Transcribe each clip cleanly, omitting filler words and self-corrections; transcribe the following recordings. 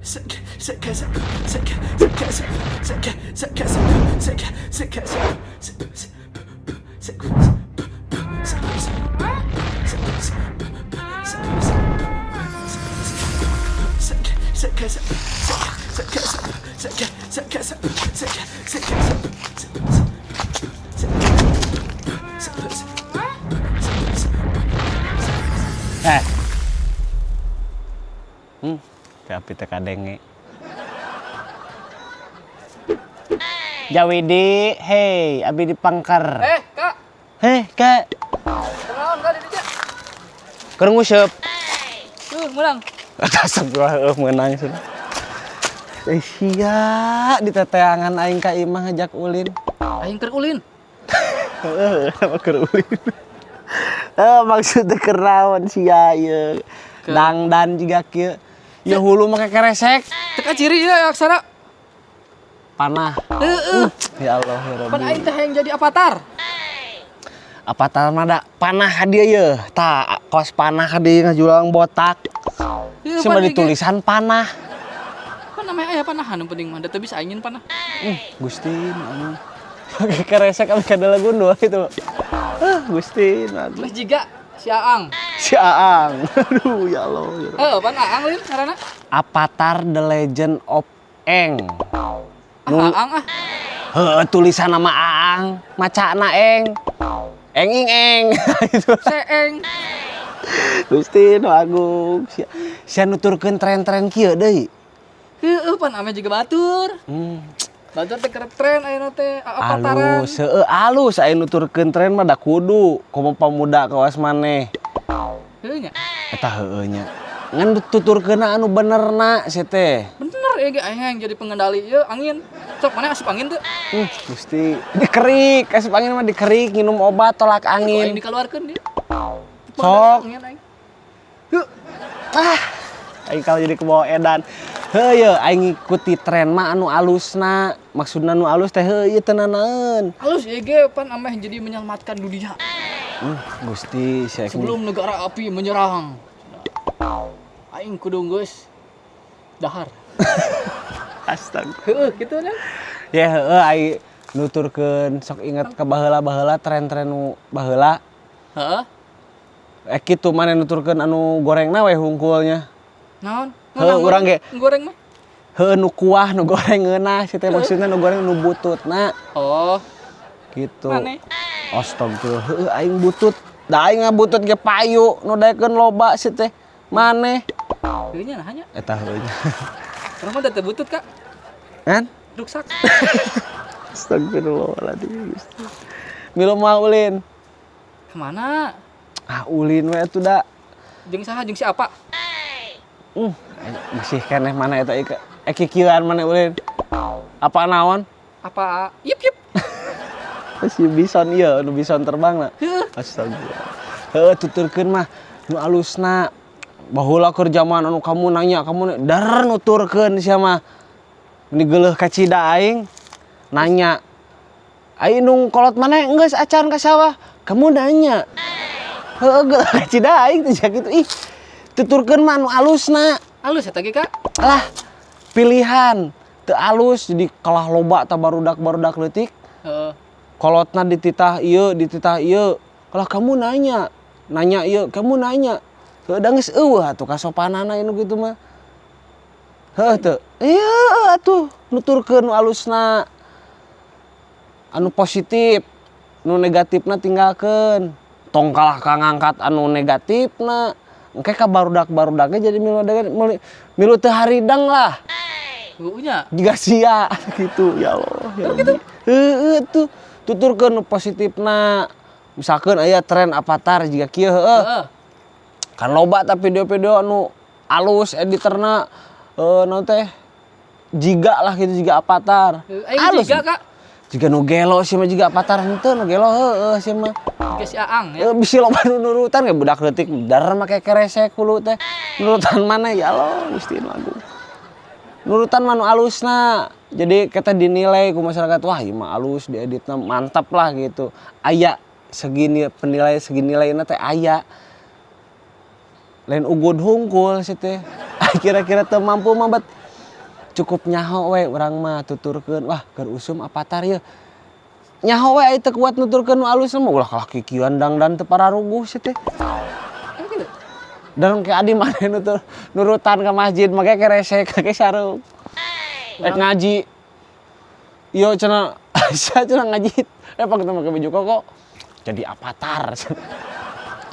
Eh. Tapi teh kadenge. Jawidi, hei, abi di pangkar. Eh, Kak. Heh, Kak. Kenaon Kak di dieu? Keur nguseup. Tuh, meunang. Astagfirullah, meunang sudah. Eh, sia diteteangan aing ka imah ngajak ulin. Aing keur ulin. Heeh, nama keur ulin. Eh, maksudnya keur naon sia ieu? Dangdan jiga kieu. Ya hulu make keresek. Teka ciri ya aksara. Panah. Heeh. Ya Allah ya Pan Rabbi. Aing teh hayang jadi avatar. Avatar mah da panah ka dieu ye. Tah, kos panah ka dieu ngajulang botak. Heueuh, Cuma pan ditulisan panah. Pan namanya aya panahan nu penting mah, da teu bisa aing panah. Gusti anu. Pakai keresek abi kada gundul gitu. Ah, Gusti anu. Terus jiga si Aang. Si Aang. Aduh, ya Allah. Ya Allah. Heeh, pan Aang lain ngaranna. Avatar The Legend of Aang. Ah, Aang ah. Heuh, tulisan nama Aang, macana Eng. Eng ing eng. Gitu. Seeng. Gusti nu agung. Sia, sia nuturkeun tren-tren kieu deui. Heeh, pan ame juga batur. Batur teh keur tren ayeuna teh avataran. Alus, heueuh alus aya nuturkeun tren mah da kudu komo pamuda kawas maneh. Heueuh nya. Eta heueuh nya. Ngan tuturkeunna anu benerna sia teh. Bener ya ge aing yang jadi pengendali ieu angin. Sok maneh asup angin teu? Gusti, dikerik, asup angin mah dikerik, nginum obat tolak Ku aing angin. dikeluarkeun dia. Sok. Angin aing. Heuh. Ah, aing kalau jadi kebawa edan. Heuh ye, aing ngikuti tren mah anu alusna. Maksudna nu alus teh heuh ieu teu nanaeun. Halus ieu ge pan ameh jadi menyelamatkan dunia. Gusti, sia Sebelum negara api menyerang. Aing kudu geus dahar. Astaga. Heueuh kitu nya. Ya heueuh aing nuturkeun sok inget ka baheula-baheula tren-tren nu baheula. Heeh. Eh kitu maneh nuturkeun anu gorengna we hungkulnya. Naon? Heueuh urang ge goreng mah. Heueuh nu kuah nu goreng ngeunah sia teh maksudna nu goreng nu bututna Oh, gitu. maneh. Astagfirullah, heueuh aing butut. Da aing ngabutut ge payu nu daekeun loba sia teh. Maneh. Heueuh nya nah nya. Eta heueuh nya. Urang mah teu butut, Kak. Kan? Ruksak. Astagfirullahaladzim. Gusti. Milu mah ulin. Kemana? Ah ulin we atuh da. Jeung saha jeung si apa? Masih keneh mana eta ieu kikieuan mana ulin. Apa naon? Apa? Yip yip. Si bison ieu nu bison terbang na. Heueuh. Astagfirullah. Heueuh tuturkeun mah nu alusna. Baheula keur jaman anu kamu nanya kamu dar nuturkeun sia mah. Meni geuleuh kacida aing nanya. Aing indung kolot maneh geus acan ka sawah. Kamu nanya. Heueuh geuleuh kacida aing teh kitu ih. Tuturkeun mah anu alusna. Alus eta ge, Kak. Lah pilihan teu alus jadi kalah loba ta barudak-barudak leutik. Heeh. Kolotna dititah ieu, dititah ieu. Kalau kamu nanya, nanya ieu, kamu nanya. Heueuh da geus eueuh atuh kasopanana anu kitu mah. Heueuh teu? Iya atuh nuturkeun nu alusna. Anu positif, nu negatifna tinggalkeun. Tong kalah ka ngangkat anu negatifna. Engke ka barudak-barudaknya jadi milu milu teu haridang lah. Heueuh nya. Jiga sia gitu ya Allah ya Rabbi. Heueuh tuh tuturkeun nu positifna. Misalkeun aya tren avatar jiga kieu heueuh. Heeh. Kan loba tapi video-video anu alus editorna naon teh jiga lah gitu jiga avatar. Aing Alus. jiga, Kak. Jiga nu gelo sih mah jiga avatar henteu nu gelo heueuh sih mah. Jiga si Aang ya. Bisi loba nu nurutan ge budak leutik dar make keresek hulu teh. Nurutan mana ya Allah Gusti nu agung. Nurutan mah nu alusna. Jadi kita dinilai ku masyarakat wah ieu mah alus dieditna mantap lah gitu. Aya segini penilai segini nilaina teh aya. Lain ugud hungkul sih teh. Kira-kira teu mampu mah bet Cukup nyaho we urang mah tuturkeun, wah keur usum avatar ye. Nyaho we aya teu kuat nuturkeun nu alus mah ulah kalah kikieuan dangdan teu pararuguh sia teh. Kan gitu. Dan ke adi maneh nutur nurutan ka masjid make keresek make sarung. Rek ngaji. Ieu cenah sia cenah ngaji eh pake make baju koko jadi avatar.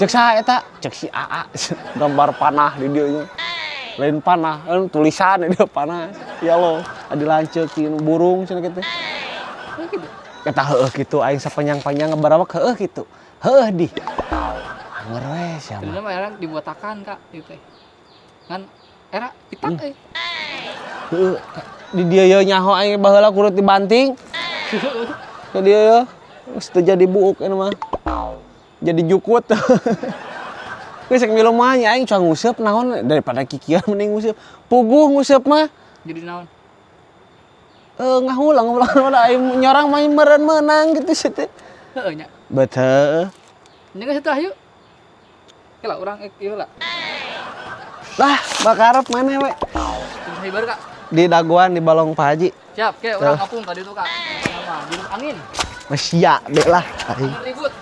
Cek saha eta? Cek si AA gambar panah di dieu nya. Lain panah, tulisan di dieu panah. Ya Allah, adi lanceuk ti burung cenah kitu. Kan gitu. Eta heueuh kitu aing sapanjang-panjang ngabarawak heueuh kitu. Heueuh di. Anger we sia mah. Sebenarnya mah era dibotakan Kak ieu teh. Ngan era pitak euy. Heueuh. Di dieu ye nyaho aing baheula kurut dibanting. Ke dieu ye geus teu jadi buuk eta mah. Jadi jukut. Geus rek milu mah nya aing cuang nguseup naon daripada kikieuan mending nguseup. Puguh nguseup mah. Jadi naon? Ngahulang ngahulang aing nyorang mah meureun meunang gitu sih teh. Heeh nya. Bet heueuh. Nya geus atuh yuk. Oke lah urang ieu lah. Lah, bakarep maneh we. Terus hibar Kak. Di daguan di balong Pak Haji. Siap, ke urang ngapung ka ditu Kak. Nama jurus angin. Sia deh lah aing. Ribut.